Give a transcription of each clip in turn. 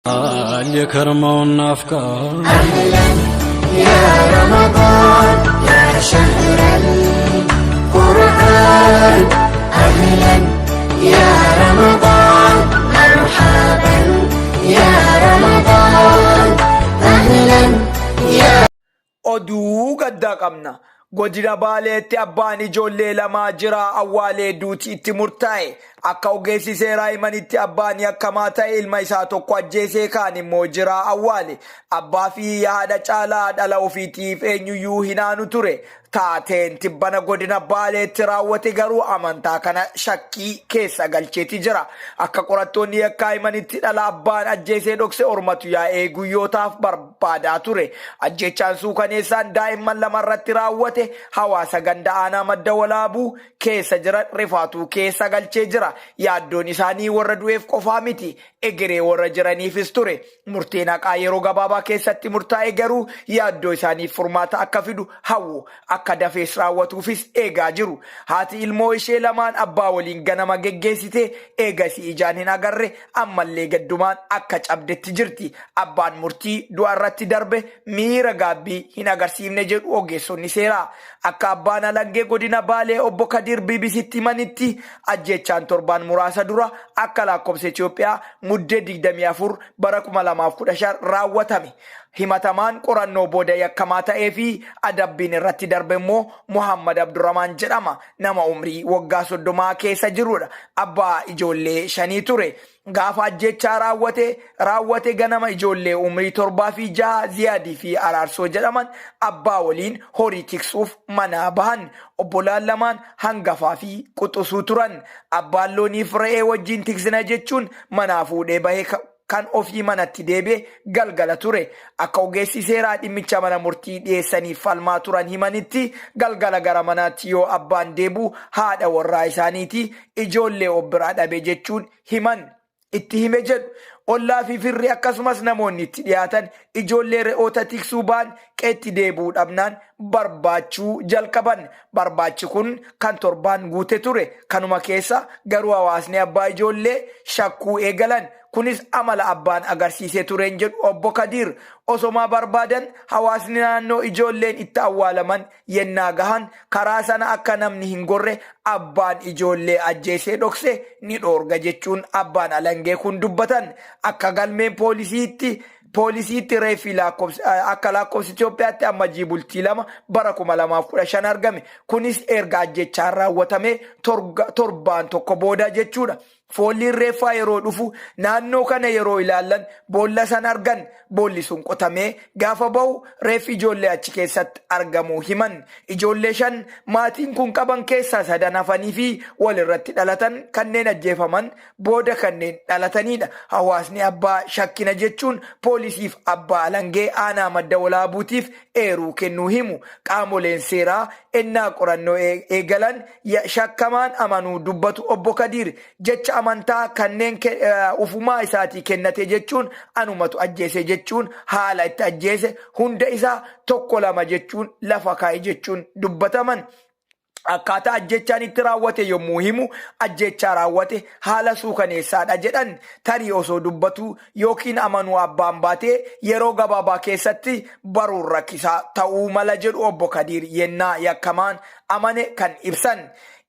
የከርመውን ናፍቃ أهلا يا رمضان يا شهر القرآن أهلا يا رمضان مرحبا يا رمضان أهلا يا Oduu gaddaa qabna. Godina Baaleetti abbaan ijoollee lamaa jira awwaalee duuti itti murtaa'e. Akka ogeessi seeraa himanitti abbaan yakkamaa ta'e ilma isaa tokko ajjeesee kaan immoo jira awwaale. Abbaa fi haadha caalaa dhala ofiitiif eenyuyyuu hin aanu ture. Taateen tibbana godina Baaleetti raawwate garuu amantaa kana shakkii keessa galcheeti jira. Akka qorattoonni yakkaa himanitti dhala abbaan ajjeesee dhokse ormatu yaa'ee guyyootaaf barbaadaa ture. Ajjeechaan suukaneessaan daa'imman lamarratti raawwate hawaasa ganda aanaa Madda Walaabuu keessa jiran rifaatuu keessa galchee jira. Yaaddoon isaanii warra du'eef qofaa miti, egeree warra jiraniifis ture. Murteen haqaa yeroo gabaabaa keessatti murtaa'e garuu yaaddoo isaaniif furmaata akka fidu hawwu. Akka dafees raawwatuufis eegaa jiru. Haati ilmoo ishee lamaan abbaa waliin ganama geggeessite eegasii ijaan hin agarre ammallee gaddumaan akka cabdetti jirti. Abbaan murtii du'a irratti darbe miira gaabbii hin agarsiifne jedhu ogeessonni seeraa. Akka abbaan alangee godina Baalee obbo Kadir BBCtti himanitti ajjeechaan torbaan muraasa dura akka lakkoofsa Itoophiyaa Muddee 24 bara 2015 raawwatame. Himatamaan qorannoo booda yakkamaa ta'ee fi adabbiin irratti darbe immoo Muhammad Abdurrahman jedhama. Nama umrii waggaa 30 keessa jirudha. Abbaa ijoollee shanii ture. Gaafa ajjeechaa raawwate ganama ijoollee umrii 7 fi 6 Ziyaadii fi Araarsoo jedhaman abbaa waliin horii tiksuuf manaa bahan. Obbolaan lamaan hangafaa fi quxusuu turan. Abbaan looniif re'ee wajjin tiksina jechuun manaa fuudhee bahe kan ofii manatti deebi'e galgala ture. Akka ogeessi seeraa dhimmicha mana murtii dhiyeessaniif falmaa turan himanitti galgala gara manaatti yoo abbaan deebi'u haadha warraa isaaniiti ijoollee of biraa dhabe jechuun himan. Itti hime jedhu. Ollaa fi firri akkasumas namoonni itti dhiyaatan ijoollee re'oota tiksuu ba'an qeetti deebi'uu dhabnaan barbaachuu jalqaban. Barbaachi kun kan torbaan guute ture. Kanuma keessa garuu hawaasni abbaa ijoollee shakkuu eegalan. Kunis amala abbaan agarsiisee tureen jedhu obbo Kadiir. Osomaa barbaadan hawaasni naannoo ijoolleen itti awwaalaman yennaa gahan karaa sana akka namni hin gorre abbaan ijoollee ajjeesee dhokse ni dhoorga jechuun abbaan alangee kun dubbatan. Akka galmeen poolisiitti reeffi akka lakkoofsa Itoophiyaatti Ammajjii bultii 2 bara 2015 argame. Kunis erga ajjechaan raawwatamee torbaan tokko booda jechuudha. Foolliin reeffaa yeroo dhufu naannoo kana yeroo ilaallan boolla san argan. Boolli sun qotamee gaafa bahu reeffi ijoollee achi keessatti argamuu himan. Ijoollee shan maatiin kun qaban keessaa sadan hafanii fi walirratti dhalatan kanneen ajjeefaman booda kanneen dhalatanidha. Hawaasni abbaa shakkina jechuun poolisiif abbaa alangee aanaa Madda Walaabuutiif eeruu kennuu himu. Qaamoleen seeraa ennaa qorannoo eegalan shakkamaan amanuu dubbatu obbo Kadiir. Jecha amantaa kanneen ufumaa isaatii kennate jechuun anumatu ajjeese jechuun haala itti ajjeese hunda isaa tokko lama jechuun lafa kaa'e jechuun dubbataman. Akkaataa ajjechaan itti raawwate yommuu himu ajjechaa raawwate haala suukaneessaadha jedhan. Tarii osoo dubbatuu yookiin amanuu abbaan baatee yeroo gabaabaa keessatti baruun rakkisaa ta'uu mala jedhu obbo Kadiir yennaa yakkamaan amane kan ibsan.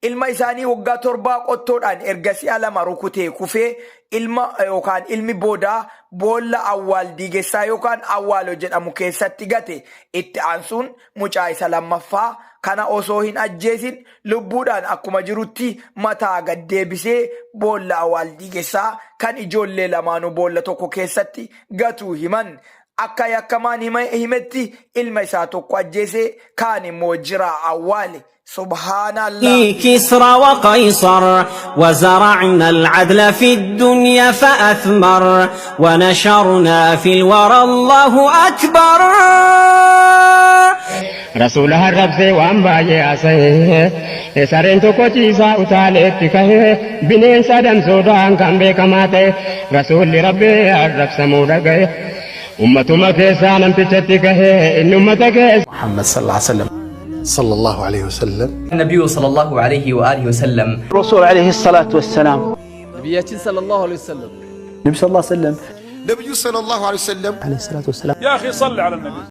Ilma isaanii waggaa torbaa qottoodhaan erga si'a lama rukutee kufee ilma yookaan ilmi boodaa boolla awwaal diigessaa yookaan awwaalo jedhamu keessatti gate. Itti aansuun mucaa isa lammaffaa kana osoo hin ajjeesin lubbuudhaan akkuma jirutti mataa gad deebisee boolla awwaal diigessaa kan ijoollee lamaanuu boolla tokko keessatti gatuu himan. Akka yakkamaan himetti ilma isaa tokko ajjeesee kaan immoo jiraa awwaale. Subhaanallah. كسرى وقيصر وزرعنا العدل في الدنيا فأثمر ونشرنا في الورى الله أكبر. Rasuula arrabsee waan baay'ee haasa'e. Sareen tokko ciisaa utaaleetti kahee bineensa adamsuudhaan kan beekamaa ta'e. Rasuulli Rabbii arrabsamuu dhaga'e. Ummatuma keessaa namtichatti kahee inni ummata keessa. محمد صلى الله عليه وسلم. صلى الله عليه وسلم. النبي صلى الله عليه وآله وسلم. الرسول عليه الصلاة والسلام. ነቢያችን ሰለላሁ ዐለይሂ ወሰለም። ነቢ ስ ሰለም። ነቢዩ ሰለላሁ ዐለይሂ ወሰለም يا أخي صل على النبي.